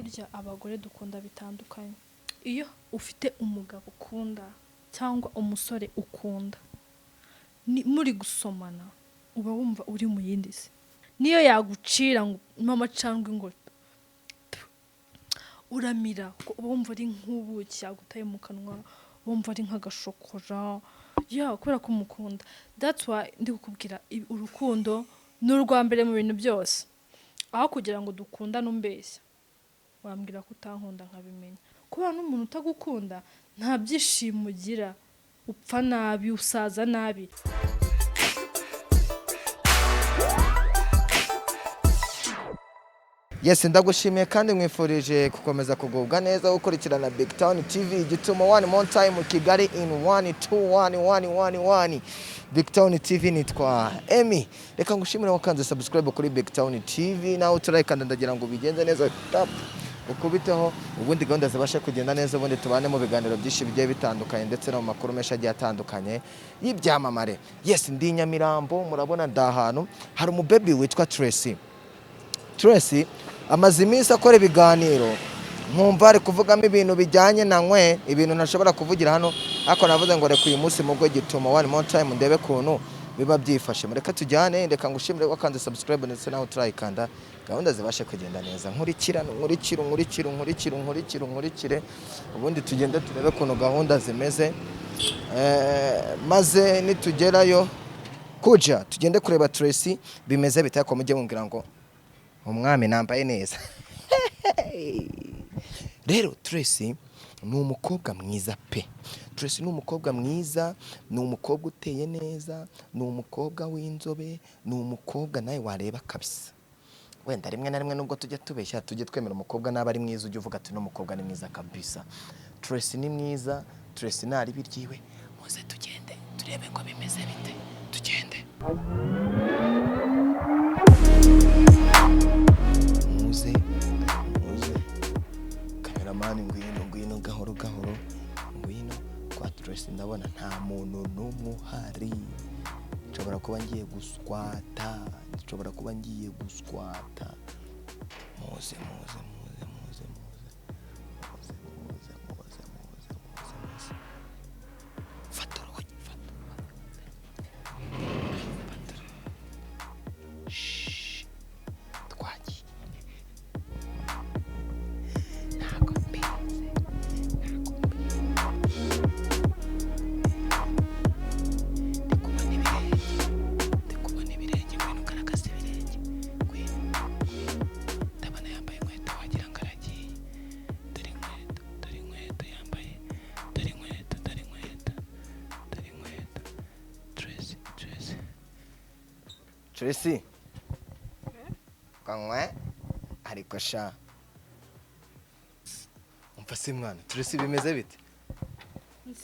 Burya abagore dukunda bitandukanye. Iyo ufite umugabo ukunda cyangwa umusore ukunda, ni muri gusomana uba wumva uri mu yindi si. Niyo yagucira ngo amacandwe ngo uramira, kuko uba wumva ari nk'ubuki yagutaye mu kanwa, wumva ari nk'agashokora ya kubera ko umukunda. That's why ndi kukubwira, urukundo ni urwa mbere mu bintu byose. Aho kugira ngo dukundane umbeshya, wambwira ko utankunda nkabimenya. Kubera n'umuntu utagukunda nta byishimo ugira, upfa nabi, usaza nabi. Yes, ndagushimiye kandi nkwifurije gukomeza kugubwa neza, gukurikirana Big Town TV igituma one more time Kigali in 1 2 1 1 1 1 Big Town TV. Nitwa Emmy. Reka ngushimire wakanze subscribe kuri Big Town TV, nawe uturayikanda ndagira ngo bigenze neza, tap ukubiteho, ubundi gahunda zibashe kugenda neza, ubundi tubane mu biganiro byinshi bigiye bitandukanye ndetse no mu makuru menshi agiye atandukanye y'ibyamamare. Yes, ndi i Nyamirambo, murabona ndi ahantu hari umubebi witwa Tracy. Tracy amaze iminsi akora ibiganiro, nkumva ari kuvugamo ibintu bijyanye na nkwe, ibintu ntashobora kuvugira hano, ariko navuze ngo reka uyu munsi mugwe gituma one more time ndebe kuntu biba byifashe. Mureke tujyane. Reka ngushimire wakanze subscribe ndetse nawe uturayikanda, gahunda zibashe kugenda neza. Nkurikira, nkurikire, nkurikire, nkurikire, nkurikire, nkurikire, ubundi tugende turebe ukuntu gahunda zimeze. Maze nitugerayo kuja tugende kureba Tracy bimeze bite, ariko mujye mumbwira ngo umwami nambaye neza. Rero Tracy ni umukobwa mwiza pe. Tracy ni umukobwa mwiza, ni umukobwa uteye neza, ni umukobwa w'inzobe, ni umukobwa nawe wareba kabisa. Wenda rimwe na rimwe nubwo tujya tubeshya, tujye twemera umukobwa naba ari mwiza, ujye uvuga ati n'umukobwa ni mwiza kabisa. Tracy ni mwiza, Tracy ntari biryiwe. Muze tugende turebe ngo bimeze bite, tugende. Muze, muze, kameramani ngwino, ngwino gahoro gahoro, ngwino kwa Tracy. Ndabona nta muntu n'umwe uhari, nshobora kuba ngiye guswata, nshobora kuba ngiye guswata. Muze, muze, muze, muze, muze, muze, muze, muze, muze, muze, muze. Fata urugi, fata, fata. Shh, twagiye. Ntabwo mbizi, ntabwo mbizi. Ndi kubona ibirenge, ndi kubona ibirenge. Ngwino ugaragaze ibirenge, ngwino, ngwino. Ndabona yambaye inkweto, wagira ngo aragiye. Dore inkweto, dore inkweto yambaye, dore inkweto, dore inkweto, dore inkweto. Tracy, Tracy, Tracy, kanywe ariko sha. Umva se mwana, Tracy, bimeze bite?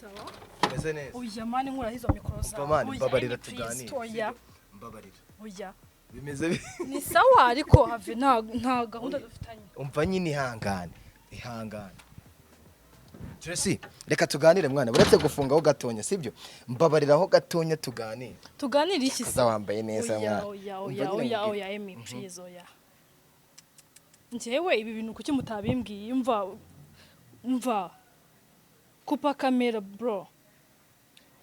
Sawa. Bimeze neza? Oya man, nkuraho izo mikoro Umva zawe. man, Oya, mbabarira Amy, please, tuganire. oya. Sibyo? Mbabarira. Oya. Bimeze bite? Ni sawa, ariko have, nta gahunda dufitanye. Umva nyine, ihangane, ihangane Tracy, reka tuganire mwana. Uretse gufungaho gatonya, sibyo? Mbabariraho gatonya tuganire. Tuganire iki se? Kaza wambaye neza Oya. mwana. Oya. Umva Oya. nyine Oya. nkubwire. Oya Amy, please, oya. Njyewe ibi bintu kuki mutabimbwiye? Umva, umva, kupa kamera bro.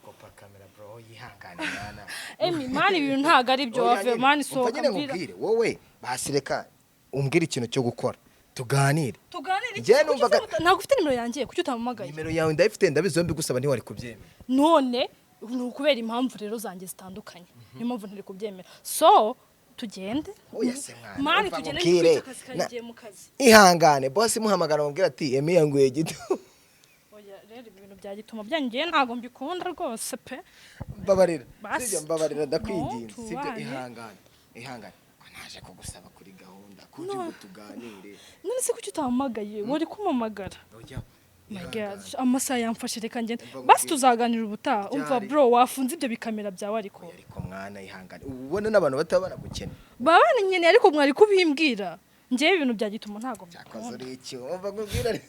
Kopa kamera bro, yihangane mwana. Amy man, ibi bintu ntabwo ari byo. Oya Wave nyine, man, umva sohoka nyine mbwira. nkubwire, wowe basi reka umbwire ikintu cyo gukora, tuganire. Tuganire iki? Njyewe Kuki numvaga- ntabwo ufite nimero yanjye? Kuki utampamagaye? Nimero yawe ndayifite, ndabizi, yombi gusaba ntiwari kubyemera. None ni ukubera impamvu rero zanjye zitandukanye, niyo mpamvu ntari kubyemera. So tugende. Oya se mwana, Man, umva tugende. nkubwire. Ndi kwica akazi kanjye mu kazi. Ihangane, boss muhamagara mubwira ati Emi yanguye gito. Oya rero, ibi bintu bya gituma byanjye ntabwo mbikunda rwose pe. Mbabarira. Basi, Sibyo, mbabarira, ndakwinginze. no, Sibyo? tubane. Ihangane, ihangane, ko naje kugusaba kuri gahunda kugira ngo tuganire. None se kuki utampamagaye? Wari kumpamagara. Oya. My Ihangane. God, amasaha yamfashe, reka ngende. Umva Basi nkubwire. tuzaganira ubutaha. Umva Ryari? bro, wafunze ibyo bikamera byawe ariko. Oya, ariko mwana, ihangane, ubu ubona n'abantu bataba banagukene. Baba banyenyene, ariko mwari kubimbwira. Njyewe ibintu bya gituma ntabwo Cyakoze mbikunda. uri iki? Umva nkubwire.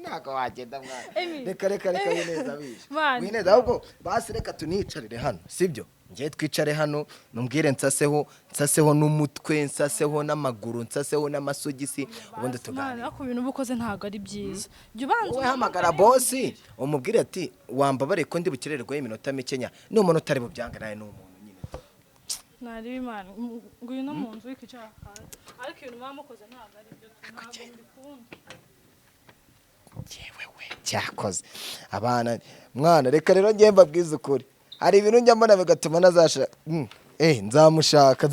Ntabwo wagenda, mwana. Emi. Reka, reka, reka, Wineza bishe. Man. Wineza, ahubwo basi reka tunicarire hano, sibyo? Ngiye twicare hano, numbwire nsaseho, nsaseho n'umutwe, nsaseho n'amaguru, nsaseho n'amasogisi, ubundi Mwana, tuganire. Ariko ibintu uba ukoze ntabwo ari byiza. Jya ubanza Wowe hamagara boss, umubwire ati: "Wambabare ko ndi bukererweho iminota mikenya." Ni umuntu utari bubyange, nawe ni umuntu nyine. Ntareba Imana, ngwino mu nzu wikicara hanze, ariko ibintu muba mukoze ntabwo ari byo, ntabwo mbikunda. Yewe we, cyakoze abana mwana. Reka rero ngiye mbabwize ukuri, hari ibintu njya mbona bigatuma nazasha nzamushaka.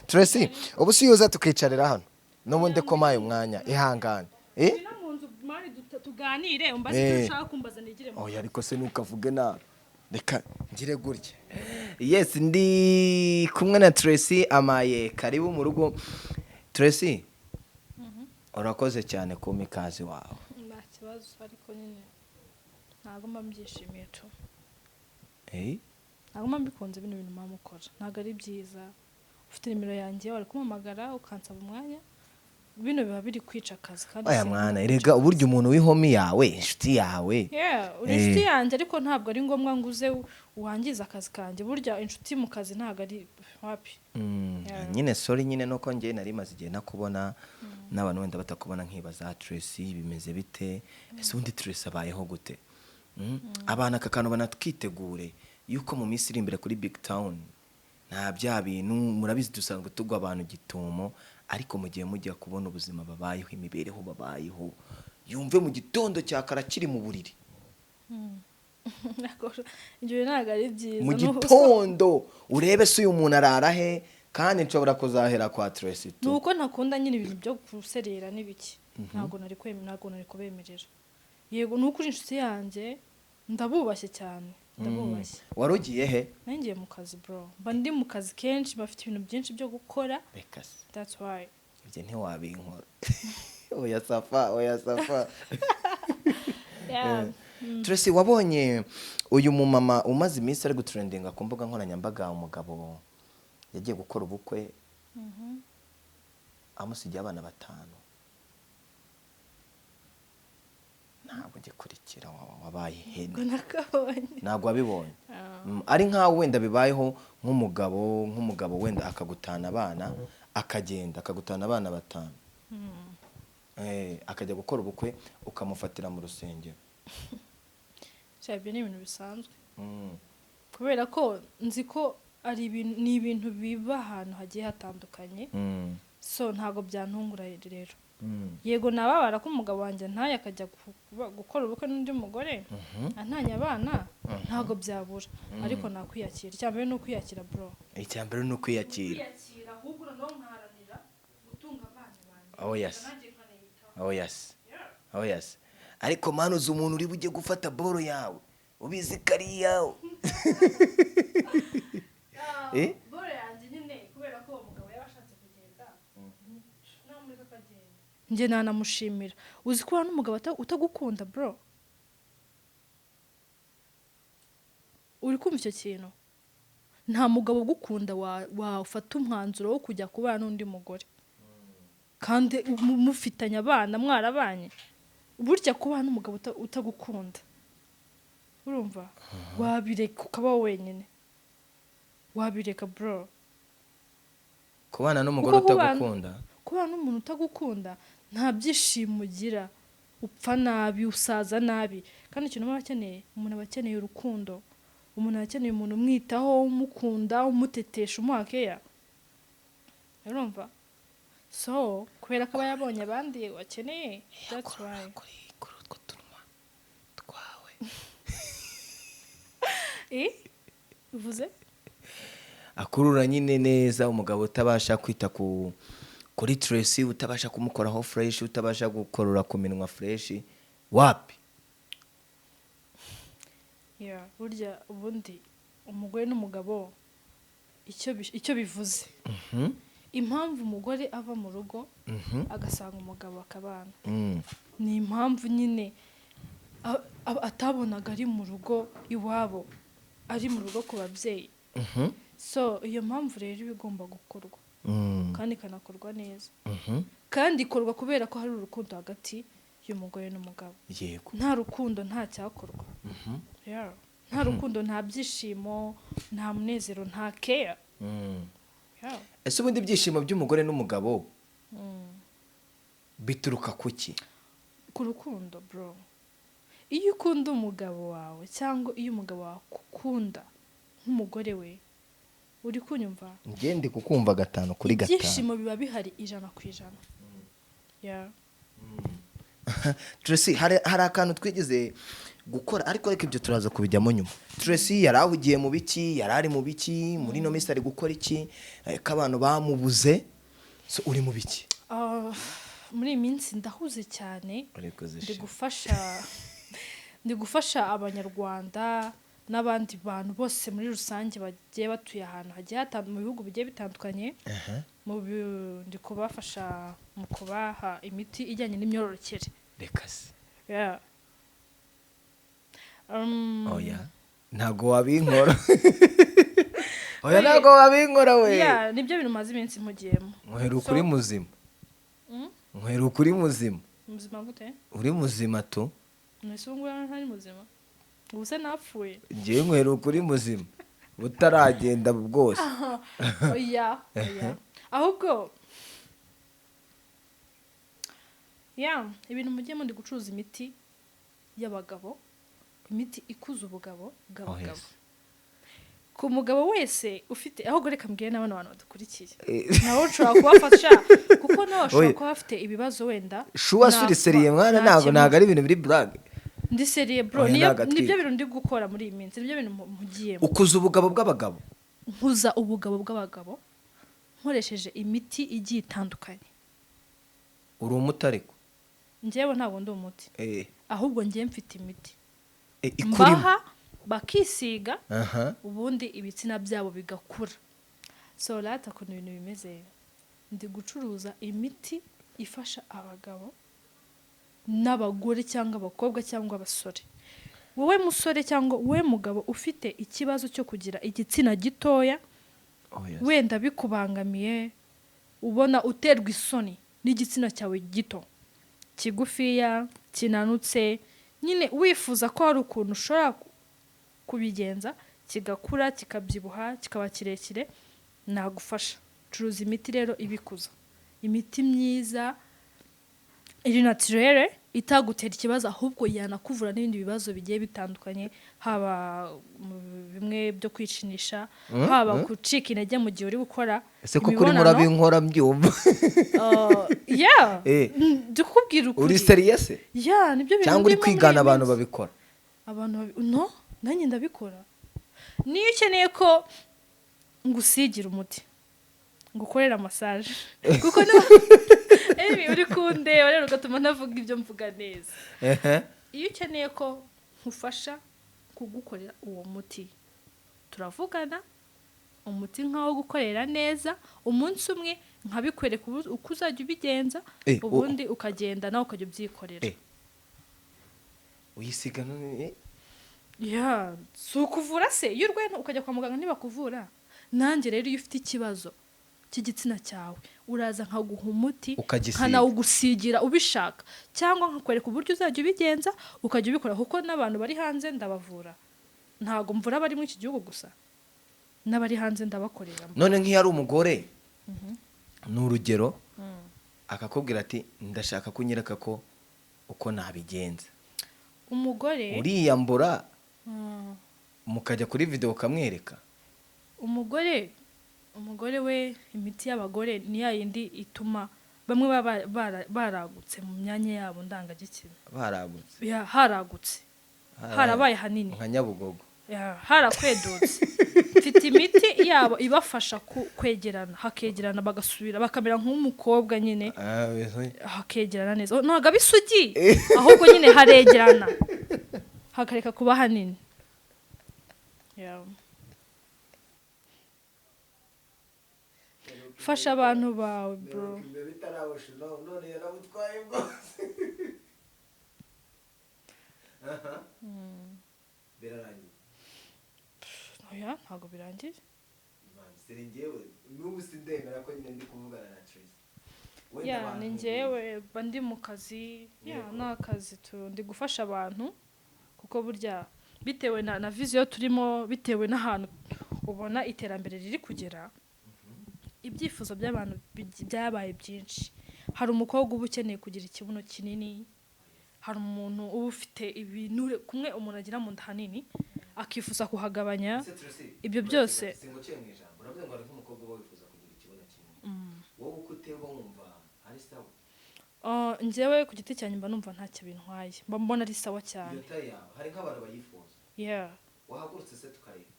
Tracy, ubu si yuza tukicarira hano n'ubundi ko mpaye umwanya, ihangane. Ngwino mu nzu mari, tuganire, umbaze icyo ushaka kumbaza, nigire mu Oya, ariko se ntukavuge nabi, reka ngire gutya. Yes, ndi kumwe na Tracy, amaye karibu mu rugo. Tracy, urakoze cyane kumpa ikaze wawe. Nta kibazo, ariko nyine ntabwo mba mbyishimiye tu. Ntabwo mba mbikunze. Bino bintu muba mukora ntabwo ari byiza. Ufite nimero yanjye, wari kumpamagara ukansaba umwanya. Bino biba biri kwica akazi kandi Oya si mwana, ngombwa. erega uburyo umuntu w'ihomi yawe, inshuti yawe. Yeah, uri inshuti yanjye, ariko ntabwo ari ngombwa ngo uze wangize akazi kanjye. Burya inshuti mu kazi ntabwo ari wapi. Yeah. Nyine sorry nyine, nuko njye nari maze igihe nakubona n'abantu wenda batakubona, nkibaza: "Tracy bimeze bite? Ese ubundi Tracy abayeho gute?" Abantu aka kantu banatwitegure yuko mu minsi iri imbere kuri Big Town nta bya bintu murabizi dusanzwe tugwa abantu gitumo, ariko mu gihe mujya kubona ubuzima babayeho, imibereho babayeho, yumve mu gitondo cya kare akiri mu buriri. Ibyo bintu ntabwo ari byiza. Mu gitondo urebe se uyu muntu arara he, kandi nshobora kuzahera kwa Tracy Ni tu. uko ntakunda nyine ibintu byo guserera n'ibiki. Ntabwo nari kwemera, ntabwo nari kubemerera. Yego, ni uko uri inshuti yanjye, ndabubashye cyane, ndabubashye. Wari ugiye he? Ngiye mu kazi, bro. Mba ndi mu kazi kenshi, bafite ibintu byinshi byo gukora. Reka se. That's why. Ibyo ntiwabinkora, oya safa, oya safa. Yeah. Tracy, wabonye uyu mumama umaze iminsi ari gutrendinga ku mbuga nkoranyambaga, umugabo yagiye gukora ubukwe amusigiye abana batanu? Ntabwo ngikurikira, wabaye ihene. Ngo nakabonye. Ntabwo wabibonye? Ah. Ari nkaho wenda bibayeho nk'umugabo wenda akagutana abana, akagenda akagutana abana batanu, akajya gukora ubukwe, ukamufatira mu rusengero. Sha, ibyo ni ibintu bisanzwe. Kubera ko nzi ko ari ibintu, ni ibintu biba ahantu hagiye hatandukanye. So ntabwo byantungura rero. Yego, nababara ko umugabo wanjye ntaye akajya gukora ubukwe n'undi mugore antanye abana, ntabwo byabura, ariko nakwiyakira. Icya mbere ni ukwiyakira, bro. Icya mbere ni ukwiyakira. Kwiyakira, ahubwo noneho nkaharanira gutunga abana banjye. Oh, yes. Nanjye nkanayitaho. Oh yes, oh yes. Ariko mani, uzi umuntu uri bujye gufata boro yawe ubizi ko ari iyawe? Eh? Boro yanjye nyine, kubera ko uwo mugabo yaba ashatse kugenda, namureka akagenda, njye nanamushimira. Uzi ko n'umugabo utagukunda, bro? Uri kumva icyo kintu? Nta mugabo ugukunda wafata umwanzuro wo kujya kubana n'undi mugore kandi mufitanye abana, mwarabanye. Burya kubana n'umugabo utagukunda, urumva wabireka ukaba wenyine, wabireka, bro. Kubana n'umugore Kuko kubana- utagukunda? Kubana n'umuntu utagukunda nta byishimo ugira, upfa nabi, usaza nabi. Kandi ikintu aba akeneye, umuntu aba akeneye urukundo, umuntu aba akeneye umuntu umwitaho, umukunda, umutetesha, umuha keya, urumva? So kubera ko aba yabonye abandi bakeneye, that's why. Kuri utwo tunwa twawe. Eh, uvuze? Akurura nyine neza. Umugabo utabasha kwita kuri Tracy, utabasha kumukoraho fresh, utabasha gukorora ku minwa fresh, wapi. Yeah, burya ubundi umugore n'umugabo icyo bivuze, impamvu umugore ava mu rugo agasanga umugabo akabana, ni impamvu nyine atabonaga ari mu rugo iwabo, ari mu rugo ku babyeyi. So iyo mpamvu rero iba igomba gukorwa kandi ikanakorwa neza, kandi ikorwa kubera ko hari urukundo hagati. y'umugore n'umugabo. Nta rukundo nta cyakorwa. Yeah. Nta rukundo nta byishimo, nta munezero, nta care. Yeah. Ese ubundi ibyishimo by'umugore n'umugabo bituruka ku ki? Ku rukundo, bro. Iyo ukunda umugabo wawe cyangwa iyo umugabo wawe akukunda nk'umugore we, uri kunyumva? Njye ndi kukumva gatanu kuri gatanu. Ibyishimo biba bihari 100%. Yeah. Tracy, hari akantu twigeze gukora, ariko reka ibyo turaza kubijyamo nyuma. Tracy yari ahugiye mu biki? Yari ari mu biki muri ino minsi? Ari gukora iki? Ko abantu bamubuze? So uri mu biki? Ah, muri iyi minsi ndahuze cyane. Ndi gufasha Abanyarwanda n'abandi bantu bose muri rusange bagiye batuye ahantu hagiye mu bihugu bigiye bitandukanye. Ndi kubafasha mu kubaha imiti ijyanye n'imyororokere. Reka se! Yeah. Oya, ntabwo wabinkora. Oya, ntabwo wabinkora we. Yeah, nibyo bintu maze iminsi mpugiyemo. Nkwera ukuri muzima. Nkwera ukuri muzima. Muzima gute? Uri muzima tu. Mwese ubu ngubu ntari muzima? Ubu se napfuye? Ngewe nkwera ukuri muzima butaragenda bwose. Oya, oya, ahubwo ya ibintu mujye ndi gucuruza imiti y'abagabo, imiti ikuza ubugabo bw'abagabo. Ku mugabo wese ufite, ahubwo reka mbwire n'abana, bantu badukurikiye, nabo nshobora kubafasha kuko nabo bashobora Oya. kuba bafite ibibazo wenda. Sure, uri sérieux mwana? Ntabwo Nakemura. Ntabwo ari ibintu biri blague. Ndi sérieux, bro. Oya, ntagatwika. Nibyo bintu ndi gukora muri iyi minsi, nibyo bintu mpugiyemo. Ukuza ubugabo bw'abagabo? Nkuza ubugabo bw'abagabo nkoresheje imiti igiye itandukanye. Uri umuti ariko? Njyewe ntabwo ndi umuti. Ahubwo njyewe mfite imiti Ikurimo. mbaha bakisiga, ubundi ibitsina byabo bigakura. So rata ukuntu ibintu bimeze, ndi gucuruza imiti ifasha abagabo n'abagore cyangwa abakobwa cyangwa abasore. Wowe musore cyangwa wowe mugabo ufite ikibazo cyo kugira igitsina gitoya, Oh, yes. wenda bikubangamiye, ubona uterwa isoni n'igitsina cyawe gito, kigufiya, kinanutse nyine, wifuza ko hari ukuntu ushobora kubigenza kigakura, kikabyibuha, kikaba kirekire, nagufasha. Curuza imiti rero ibikuza, imiti myiza iri naturelle, itagutera ikibazo, ahubwo yanakuvura n'ibindi bibazo bigiye bitandukanye, haba mu bimwe byo kwikinisha, haba gucika intege mu gihe uri gukora Ese koko urimo imibonano. urabinkora mbyumva? Yeah. Ndikubwira ukuri. Uri sérieux se? Yeah, nibyo bintu Cyangwa uri ndimo muri kwigana iyi abantu minsi. babikora? Abantu no, nanjye ndabikora. Niyo ukeneye ko ngusigira umuti, ngukorera massage, kuko Emi, uri kundeba rero ugatuma ntavuga ibyo mvuga neza. Iyo ukeneye ko nkufasha kugukorera uwo muti, turavugana, umuti nkawo gukorera neza umunsi umwe, nkabikwereka uko uzajya ubigenza, ubundi ukagenda nawe ukajya ubyikorera. Uyisiga none? Ya, si ukuvura se? Iyo urwaye ukajya kwa muganga ntibakuvura? Nanjye rero iyo ufite ikibazo cy'igitsina cyawe, uraza nkaguha umuti, Ukagisiga. nkanawugusigira ubishaka, cyangwa nkakwereka uburyo uzajya ubigenza ukajya ubikora, kuko n'abantu bari hanze ndabavura. Ntabwo mvura abari muri iki gihugu gusa, n'abari hanze ndabakorera. None nk'iyo ari umugore, ni urugero, akakubwira ati: "Ndashaka ko unyereka ko uko nabigenza." Umugore? Uriyambura, mukajya kuri video ukamwereka? Umugore we, imiti y'abagore ni ya yindi ituma bamwe baba baragutse mu myanya yabo ndangagitsina. Baragutse? Ya, haragutse, harabaye hanini. Nka Nyabugogo. Ya, harakwedutse. Mfite imiti yabo ibafasha kwegerana, hakegerana, bagasubira bakamera nk'umukobwa nyine. Ah, Hakegerana neza. Oh, ntabwo aba isugi, ahubwo nyine haregerana hakareka kuba hanini. Ya. Fasha abantu bawe, bro. None yarabutwaye bwose, birarangiye. Oya, ntabwo birangiye. Njyewe n'ubu sindemera ko nyine ndi kuvugana na Tracy. Wenda Ya, abantu ni njyewe mba ndi mu kazi ya. Yego. Ni akazi ndi gufasha abantu, kuko burya bitewe na vision turimo, bitewe n'ahantu ubona iterambere riri kugera, ibyifuzo by'abantu byabaye byinshi. Hari umukobwa uba ukeneye kugira ikibuno kinini, hari umuntu uba ufite ibinure kumwe umuntu agira mu nda hanini akifuza kuhagabanya. Ese Tracy, Ibyo uretse byose. Singuciye mu ijambo, uravuze ngo hari nk'umukobwa uba wifuza kugira ikibuno kinini, wowe uko uteye uba wumva ari sawa? Njyewe ku giti cyanjye mba numva ntacyo bintwaye, mba mbona ari sawa cyane. Iyo taille yawe hari nk'abantu bayifuza. Yeah. Wahagurutse se tukareba?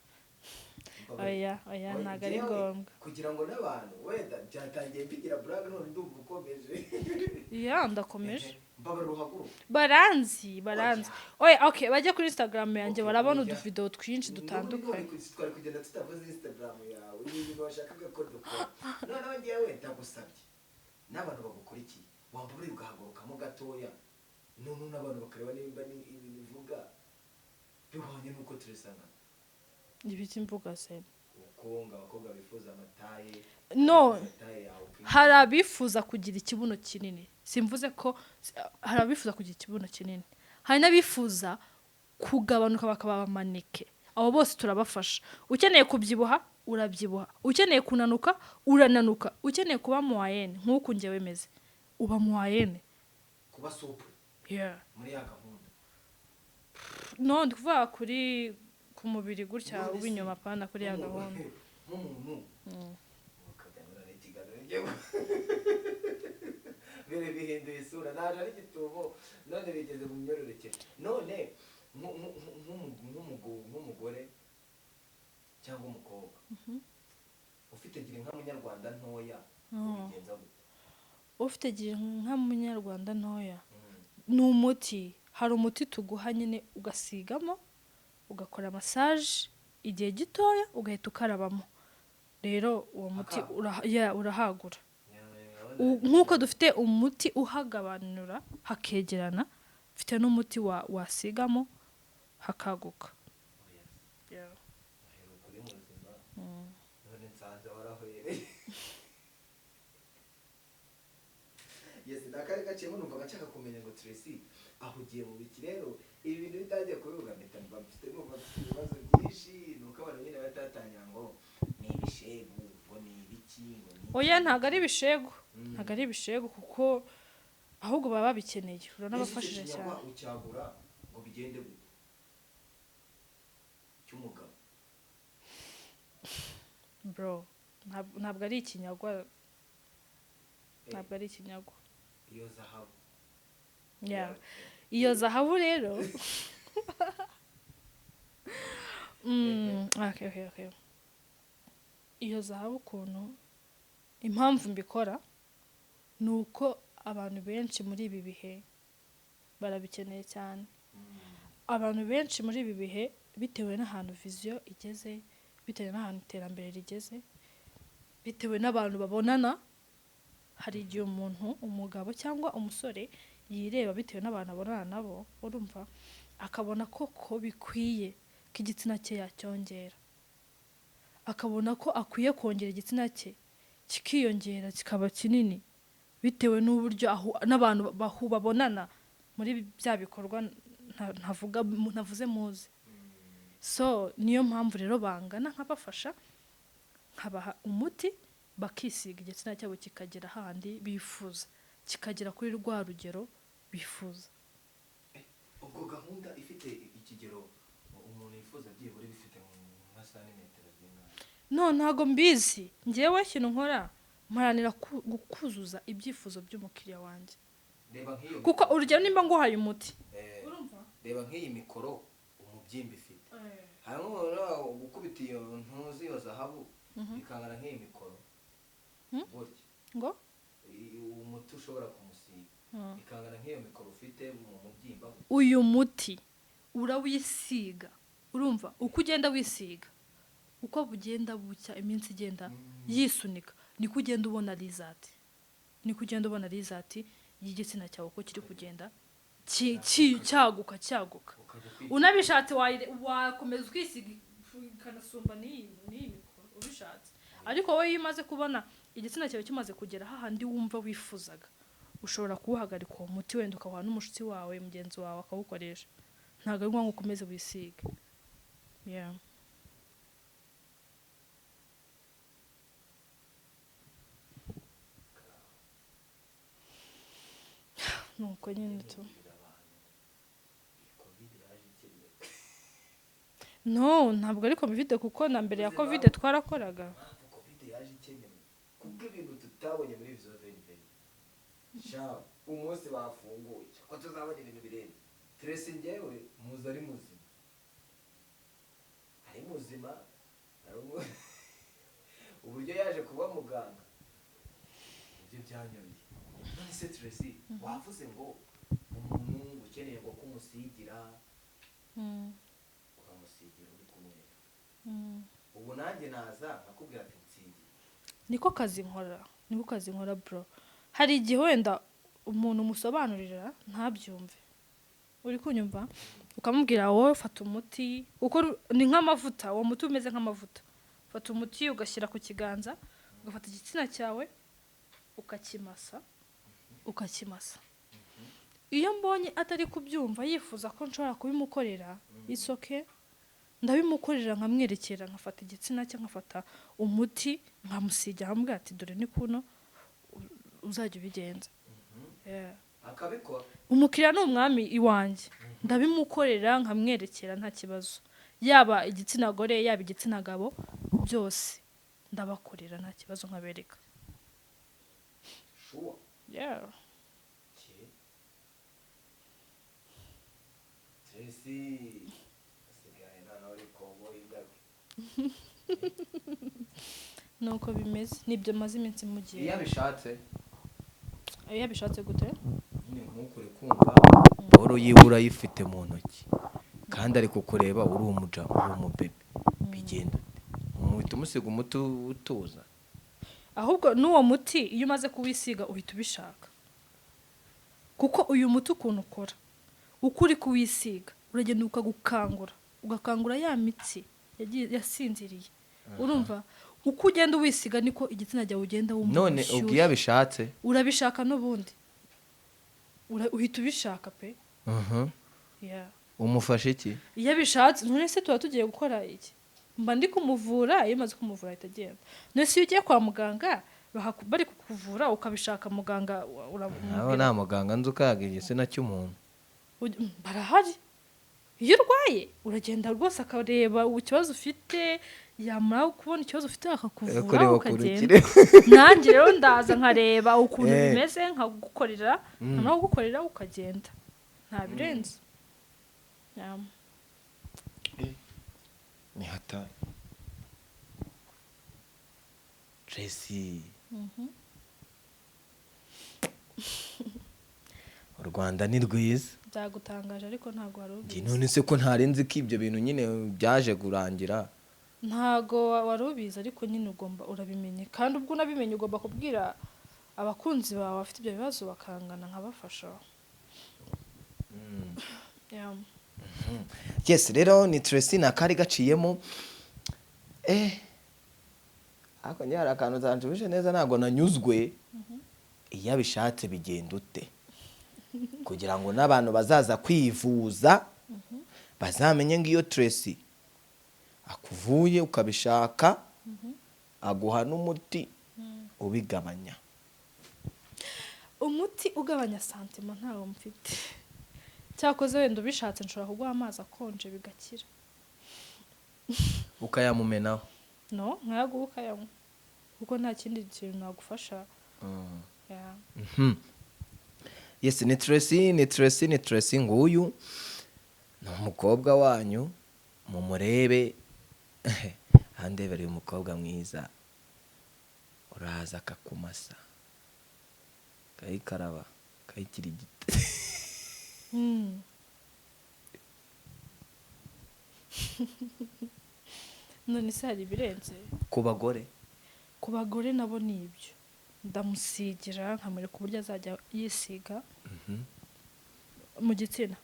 Oya, oya. Oya, Ntabwo ari njyewe, ngombwa. kugira ngo n'abantu, wenda byatangiye mbigira blague, none ndumva ukomeje. Yeah, ndakomeje. Mbabarira uhaguruke. Baranzi, baranzi. Oya, okay, bajye kuri Instagram yanjye Okay, barabona oya. uduvideo twinshi dutandukanye. N'ubundi twari kugenda tutavuze Instagram yawe, ibi bintu washakaga ko dukora. Noneho ngewe ndagusabye n'abantu bagukurikiye, wambabarira ugahagurukamo gatoya, noneho n'abantu bakareba nimba ni ibintu uvuga bihwanye n'uko turisangana. Ibiki mvuga se? Ukunga abakobwa bifuza amataille. No. Bifuza taille yawe. Hari abifuza kugira ikibuno kinini, simvuze ko hari abifuza kugira ikibuno kinini, hari n'abifuza kugabanuka bakaba abamaneke. Abo bose turabafasha. Ukeneye kubyibuha urabyibuha, ukeneye kunanuka urananuka, ukeneye kuba moyenne nk'uku njyewe meze uba moyenne. Kuba souple. Yeah. Muri ya gahunda. No, ndi kuvuga kuri ku mubiri gutya. None se, Uw'inyuma, apana kuri ya gahunda. Nk'umuntu ukaganira n'ikiganiro njyewe mbere bihinduye isura, naje ari igitumo, none bigeze mu myororokere. None nk'umugore cyangwa umukobwa ufite gira inka munyarwanda ntoya, ubigenza gute? Ufite gira inka munyarwanda ntoya, ni umuti, hari umuti tuguha nyine ugasigamo, ugakora massage igihe gitoya, ugahita ukarabamo. Rero uwo muti Akaba? Yeah, urahagura. Nk'uko dufite umuti uhagabanura hakegerana, mfite n'umuti wasigamo hakaguka. Yeah. Aheruka uri muzima, none nsanze warahwereye. Yes, ni akari gaciyemo, numvaga nshaka kumenya ngo Tracy ahugiye mu biki. Rero ibi bintu bitangiye kubivuga, mpita mba mfite, numva mfite ibibazo byinshi, nuko abantu nyine batatangira ngo ni ibishegu, ngo ni ibiki, ngo ni iki. Oya, ntabwo ari ibishegu. Ntabwo ari ibishegu, kuko ahubwo baba babikeneye, uranabafashije Ese icyo cyane. kinyagwa ucyagura ngo bigende gute cy'umugabo? Bro, ntabwo ari ikinyagwa. Ntabwo ari ikinyagwa. Iyo zahabu. Yeah. Iyo zahabu rero, okay. Iyo zahabu, ukuntu impamvu mbikora ni uko abantu benshi muri ibi bihe barabikeneye cyane. Abantu benshi muri ibi bihe, bitewe n'ahantu vision igeze, bitewe n'ahantu iterambere rigeze, bitewe n'abantu babonana, hari igihe umuntu, umugabo cyangwa umusore, yireba bitewe n'abantu abonana nabo, urumva, akabona koko bikwiye ko igitsina cye yacyongera, akabona ko akwiye kongera igitsina cye kikiyongera kikaba kinini, bitewe n'uburyo n'abantu babonana muri bya bikorwa ntavuga ntavuze muzi. So niyo mpamvu rero bangana nkabafasha, nkabaha umuti bakisiga, igitsina cyabo kikagera handi bifuza, kikagera kuri rwa rugero bifuza. Ubwo gahunda ifite ikigero umuntu yifuza byibura bifite nka santimetero zingahe? No, ntago mbizi. Njyewe ikintu nkora, mparanira kuzuza ibyifuzo by'umukiriya wanjye. Reba nk'iyo Kuko urugero nimba nguhaye umuti, urumva, reba nk'iyi mikoro umubyimba ifite, harimo umuntu gukubita iyo ntuzi, iyo zahabu ikangana nk'iyi mikoro gutya. Ngo? Umuti ushobora kumusiga ikangana nk'iyo mikoro ufite mu mubyimba. Uyu muti urawisiga, urumva, uko ugenda wisiga, uko bugenda bucya, iminsi igenda yisunika, niko ugenda ubona result, niko ugenda ubona result y'igitsina cyawe uko kiri kugenda cyaguka, cyaguka. Ukajya kwiga. Unabishatse wakomeza ukisiga ikanasumba n'iyi mikoro ubishatse, ariko wowe iyo umaze kubona Igitsina cyawe kimaze kugera hahandi wumva wifuzaga, ushobora kuwuhagarika uwo muti, wenda ukawuha n'umushuti wawe, mugenzi wawe akawukoresha. Ntabwo ari ngombwa ngo ukomeze wisige. Yeah. Nuko nyine tu. No, ntabwo ari Covid, kuko na mbere ya Covid twarakoraga. Impamvu Covid yaje ikenewe, kubwo ibintu tutabonye muri vizo veni sha, umunsi bafunguye ko tuzabona ibintu birenze. Tracy, njyewe muzi ari muzima, ari muzima, uburyo yaje kuba muganga ibyo byanyobeye. None se Tracy, wavuze ngo umuntu ukeneye ngo kumusigira, uramusigira uri kumwe? Ubu nanjye naza nkakubwira ati nsigira? Niko kazi nkora, niko kazi nkora, bro. Hari igihe wenda umuntu umusobanurira ntabyumve, uri kunyumva? Ukamubwira wowe fata umuti, kuko ni nk'amavuta, uwo muti umeze nk'amavuta. Fata umuti ugashyira ku kiganza, ugafata igitsina cyawe ukakimasa, ukakimasa. Iyo mbonye atari kubyumva, yifuza ko nshobora kubimukorera, isoke ndabimukorera, nkamwerekera, nkafata igitsina cye, nkafata umuti nkamusigira, nkamubwira ati dore ni kuno uzajya ubigenza. Yeah. Akabikora? Umukiriya ni umwami iwanjye. Ndabimukorera, nkamwerekera, nta kibazo. Yaba igitsina gore, yaba igitsina gabo, byose ndabakorera nta kibazo, nkabereka. Sure? Yeah. Ki? Tracy asigaye noneho uri koboyi indabyo. Nuko bimeze, nibyo maze iminsi mugiye. Iyo abishatse? Iyo abishatse gute? Nyine ntukure kumva boro yiwe urayifite mu ntoki, kandi ari kukureba, uri umuja, uri umubebe, bigenda ute? Umuhita umusiga umuti utuza? Ahubwo n'uwo muti iyo umaze kuwisiga uhita ubishaka, kuko uyu muti ukuntu ukora, uko uri kuwisiga uragenda ukagukangura, ugakangura ya mitsi yasinziriye. Urumva, uko ugenda uwisiga niko igitsina cyawe ugenda wumva None ubushyuhe. ubwo iyo abishatse? Urabishaka n'ubundi. Uhita ubishaka pe. Yeah. Umufashe iki? Iyo abishatse, none se tuba tugiye gukora iki? Mba ndi kumuvura. Iyo maze kumuvura ahita agenda. None se iyo ugiye kwa muganga bari kukuvura ukabishaka, muganga Nawe uramubwira? Nta muganga nzi ukayaga igitsina cy'umuntu. Barahari. Iyo urwaye uragenda rwose akareba ikibazo ufite, yamara kubona ikibazo ufite akakuvura, Kureba ukagenda. ukuntu. Nanjye rero ndaza nkareba ukuntu bimeze, nkagukorera, namara kugukorera ukagenda, nta birenze. Yeah. Ni hatari, Tracy. U Rwanda ni rwiza. Byagutangaje, ariko ntabwo wari Njye ubizi. None se ko ntarenze ko ibyo bintu nyine byaje kurangira? Ntago wari ubizi, ariko nyine ugomba urabimenye, kandi ubwo unabimenye ugomba kubwira abakunzi bawe bafite ibyo bibazo bakangana nkabafasha. Yeah. Yes, rero ni Tracy, ni akari gaciyemo. Ariko njye hari akantu utanshubije neza, ntabwo nanyuzwe. Iyo abishatse bigenda ute, kugira ngo n'abantu bazaza kwivuza bazamenye ngo iyo Tracy akuvuye ukabishaka, aguha n'umuti ubigabanya? Umuti ugabanya sentiment ntawo mfite. Cyakoze wenda ubishatse nshobora kuguha amazi akonje bigakira. Ukayamumenaho? No, nkayaguha ukayanywa, kuko nta kindi kintu nagufasha. Yeah. Yes, ni Tracy, ni Tracy, ni Tracy. Nguyu ni umukobwa wanyu, mumurebe andebere uyu mukobwa mwiza. Uraza akakumasa, akayikaraba, akayikirigita. None se hari ibirenze? Ku bagore? Ku bagore nabo ni ibyo, ndamusigira, nkamwereka uburyo azajya yisiga mu gitsina.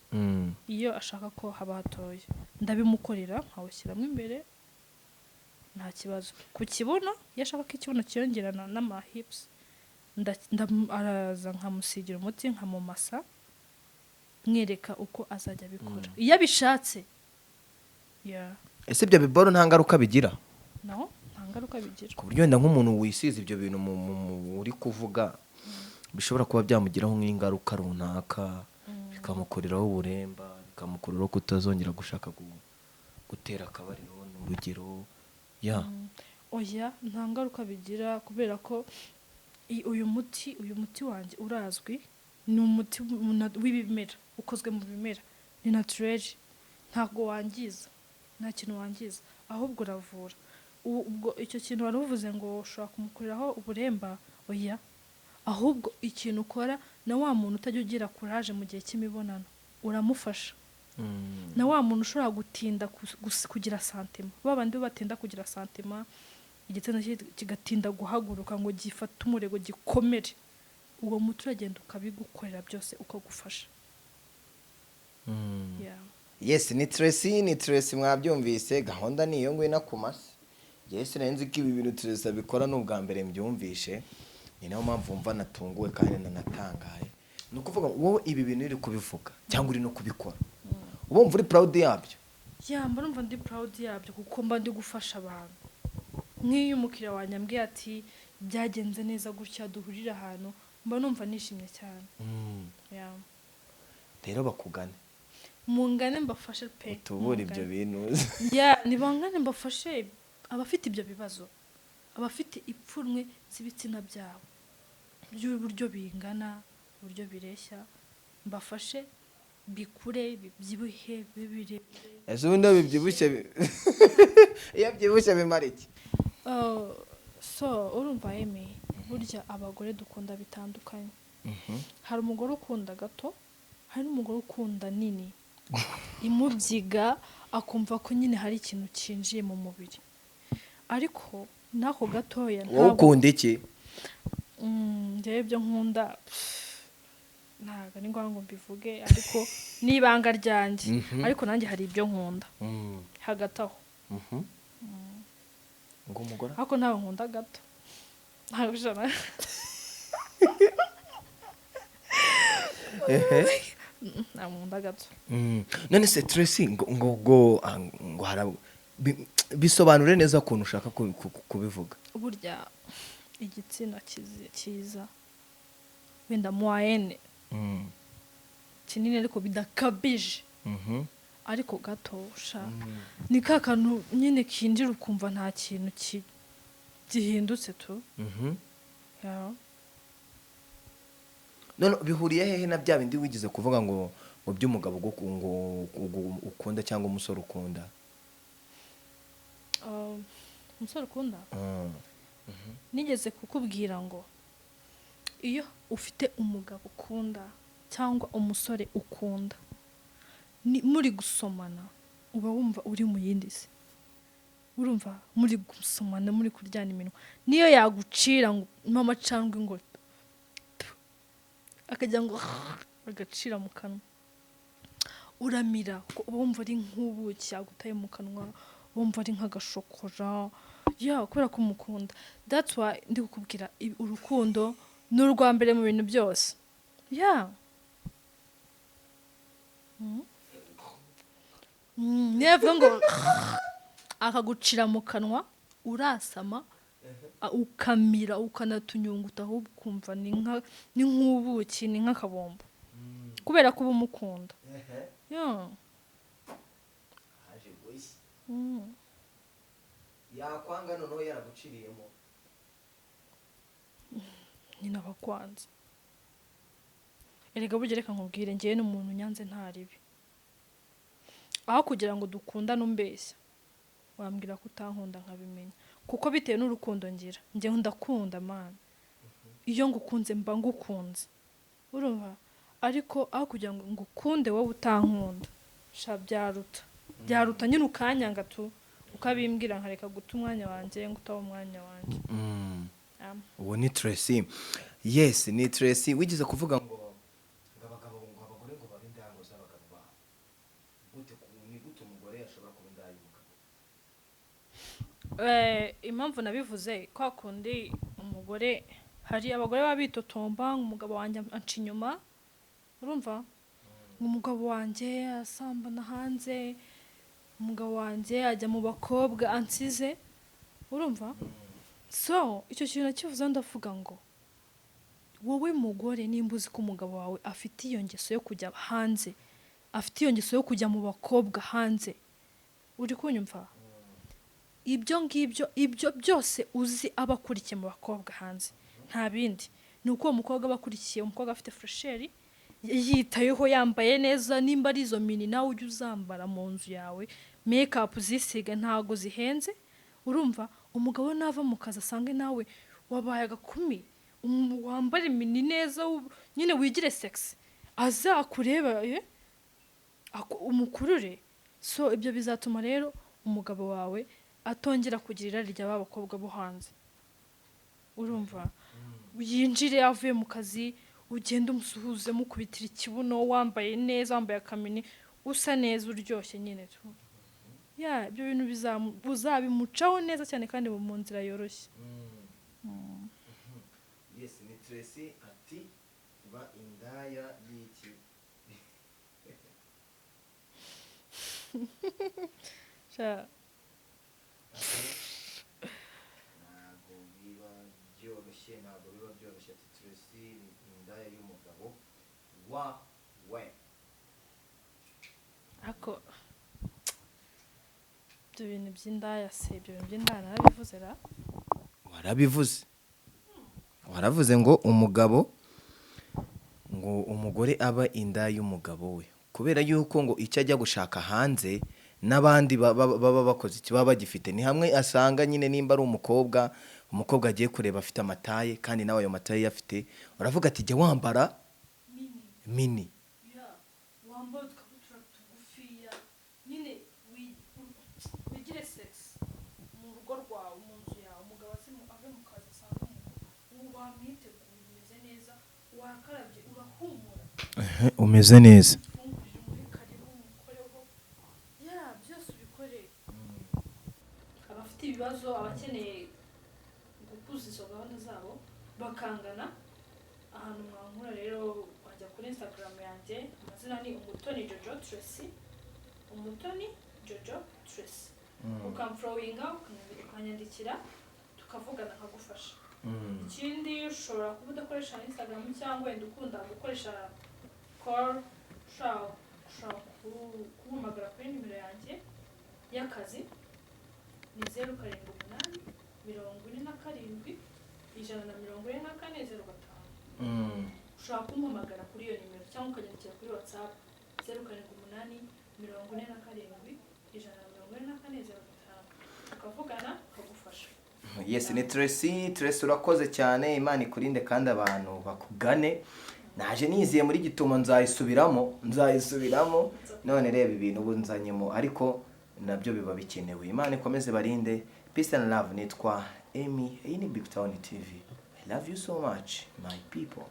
Iyo ashaka ko haba hatoya ndabimukorera, nkawushyiramo imbere. Nta kibazo. Ku kibuno, iyo ashaka ko ikibuno cyiyongerana n'ama hips, araza nkamusigira umuti, nkamumasa, mwereka uko azajya abikora iyo abishatse. Yeah. Ese ibyo biboro nta ngaruka bigira? No, nta ngaruka bigira. Ku buryo wenda nk'umuntu wisize ibyo bintu uri kuvuga bishobora kuba byamugiraho nk'ingaruka runaka, bikamukuriraho uburemba, bikamukuriraho kutazongera gushaka gutera akabariro, ni urugero ya. Oya, nta ngaruka bigira, kubera ko uyu muti wanjye urazwi, ni umuti w'ibimera, ukozwe mu bimera, ni naturel, ntabwo wangiza, nta kintu wangiza, ahubwo uravura. Ubwo icyo kintu wari uvuze ngo ushobora kumukuriraho uburemba, oya. Ahubwo ikintu ukora, na wa muntu utajya ugira courage mu gihe cy'imibonano uramufasha, na wa muntu ushobora gutinda kugira sentiment, ba bandi batinda kugira sentiment, igitsina cye kigatinda guhaguruka ngo gifate umurego gikomere, uwo muti uragenda ukabigukorera byose, ukagufasha. Yeah. Yes, ni Tracy, ni Tracy, mwabyumvise. Gahunda ni iyo ngwino ku masi. Yes, nari nzi ko ibi bintu Tracy abikora, ni ubwa mbere mbyumvishe, ni nayo mpamvu wumva natunguwe kandi nanatangaye. Ni ukuvuga ngo wowe ibi bintu uri kubivuga cyangwa uri no kubikora, uba wumva uri proud yabyo? Yeah, mba numva ndi proud yabyo, kuko mba ndi gufasha abantu. Nk'iyo umukiriya wanjye ambwiye ati byagenze neza gutya, duhurire ahantu, mba numva nishimye cyane. Yeah. Rero bakugane. Mungane mbafashe pe. Utubure ibyo Mungane. bintu. Yeah, nibangane mbafashe, abafite ibyo bibazo, abafite ipfunwe z'ibitsina byabo, by'uburyo bingana, uburyo bireshya, mbafashe bikure, bibyibuhe, bibe birebire. Ese ubundi iyo byibushye bimara iki? So urumva Emi, burya abagore dukunda bitandukanye. Hari umugore ukunda gato, hari n'umugore ukunda nini imubyiga, akumva ko nyine hari ikintu cyinjiye mu mubiri, ariko n'ako gatoya. Wowe ukunda iki? Njyewe ibyo nkunda, pff, ntabwo ari ngombwa ngo mbivuge, ariko ni ibanga ryanjye. Ariko nanjye hari ibyo nkunda hagati aho. Ngo umugore Ariko ntabwo nkunda gato, ntabwo ijana. Ntabwo nkunda gato. None se Tracy, ngo bisobanure neza ukuntu ushaka kubivuga. Burya igitsina cyiza, wenda moyenne, kinini ariko bidakabije, ariko gato sha ni ka kantu nyine kinjira ukumva nta kintu gihindutse tu. Yeah. None bihuriye hehe na bya bindi wigeze kuvuga ngo by'umugabo ngo ukunda cyangwa umusore ukunda? Umusore ukunda, nigeze kukubwira ngo iyo ufite umugabo ukunda cyangwa umusore ukunda, ni muri gusomana uba wumva uri mu yindi si. Urumva muri gusomana, muri kuryana iminwa, niyo yagucira ngo mama cyangwa ngo akajya ngo agacira mu kanwa, uramira, kuko uba wumva ari nk'ubuki agutaye mu kanwa, wumva ari nk'agashokora. Yeah, kubera ko umukunda. That's why ndi kukubwira urukundo ni urwa mbere mu bintu byose. Yeah. Niyo yavuga ngo akagucira mu kanwa, urasama, ukamira, ukanatunyunguta, ahubwo ukumva ni nk'ubuki, ni nk'akabombo, kubera ko uba umukunda. Yeah. Haje voice. Yakwanga noneho yaraguciriyemo? Nyine abakwanze. Erega burya reka nkubwire, ngewe n'umuntu nyanze nta ribi. Aho kugira ngo dukundane umbeshya, wambwira ko utankunda nkabimenya, kuko bitewe n'urukundo ngira, njyewe ndakunda man. Iyo ngukunze mba ngukunze, urumva? Ariko aho kugira ngo ngukunde wowe utankunda, sha byaruta nyine ukanyanga tu, ukabimbwira, nkareka guta umwanya wanjye ngo utabe umwanya wanjye. Uwo ni Tracy. Yes, ni Tracy wigeze kuvuga ngo abagabo, ngo abagore ngo babe indango z'abagabo babo. Gute? Ni gute umugore ashobora kuba indaya y'umugabo? Impamvu nabivuze, kwa kundi umugore, hari abagore baba bitotomba ngo umugabo wanjye anca inyuma, urumva, ngo umugabo wanjye asambana hanze, umugabo wanjye ajya mu bakobwa ansize, urumva. So icyo kintu nakivuze, ndavuga ngo wowe mugore, nimba uzi ko umugabo wawe afite iyo ngeso yo kujya hanze, afite iyo ngeso yo kujya mu bakobwa hanze, uri kunyumva, ibyo ngibyo, ibyo byose uzi aba akurikiye mu bakobwa hanze, nta bindi, ni uko uwo mukobwa aba akurikiye umukobwa afite fraîcheur, yitayeho, yambaye neza. Nimba ari izo mini, nawe ujye uzambara mu nzu yawe, makeup zisiga, ntago zihenze, urumva. Umugabo nava mu kazi asange nawe wabaye agakumi, wambare mini neza, nyine wigire sexy, azakureba, umukurure. So ibyo bizatuma rero umugabo wawe atongera kugira irari rya ba bakobwa bo hanze, urumva. Yinjire avuye mu kazi, ugende umusuhuze, mukubitira ikibuno, wambaye neza, wambaye akamini, usa neza, uryoshye nyine tu. Ya, ibyo bintu uzabimucaho neza cyane kandi mu nzira yoroshye. Yes, ni Tracy ati ba indaya y'iki? Sha, Ntabwo biba byoroshye, ntabwo biba byoroshye. Ati Tracy ni indaya y'umugabo wawe. Ariko ibyo bintu by'indaya se, ibyo bintu by'indaya narabivuze ra? Warabivuze, waravuze ngo umugabo, ngo umugore aba inda y'umugabo we, kubera yuko ngo icyo ajya gushaka hanze n'abandi baba bakoze iki, baba bagifite. Ni hamwe asanga nyine nimba ari umukobwa, umukobwa agiye kureba afite amataye, kandi nawe ayo mataye afite, uravuga ati jya wambara mini. Wambaye udukabutura tugufiya nyine, wigire sexy mu rugo rwawe, mu nzu yawe. Umugabo ave mu kazi asanga umugabo wamwiteguye, umeze neza, wakarabye, urahumura. Umeze neza. Ufungurire, umuhe karibu, umukoreho, ya byose ubikore. Abafite ibibazo, abakeneye gukuza izo gahunda zabo bakangana, ahantu mwankura rero, wajya kuri Instagram yanjye, amazina ni Umutoni Jojo Tracy, Umutoni Jojo Tracy, ukamfollowinga, ukanyandikira, tukavugana, nkagufasha. Ikindi, ushobora kuba udakoresha Instagram cyangwa wenda ukunda gukoresha call, ushobora kumpamagara kuri nimero yanjye y'akazi, ni 0784414405. Ushobora kumpamagara kuri iyo nimero cyangwa ukanyandikira kuri WhatsApp, 0784414405, tukavugana, tukagufasha. Yes, ni Tracy. Tracy, urakoze cyane, Imana ikurinde kandi abantu bakugane. Naje niziye muri gitumo, nzayisubiramo, nzayisubiramo. None reba ibintu ubu nzanyemo, ariko nabyo biba bikenewe. Imana ikomeze barinde. Peace and love. Nitwa Amy, iyi ni Big Town TV. I love you so much, my people.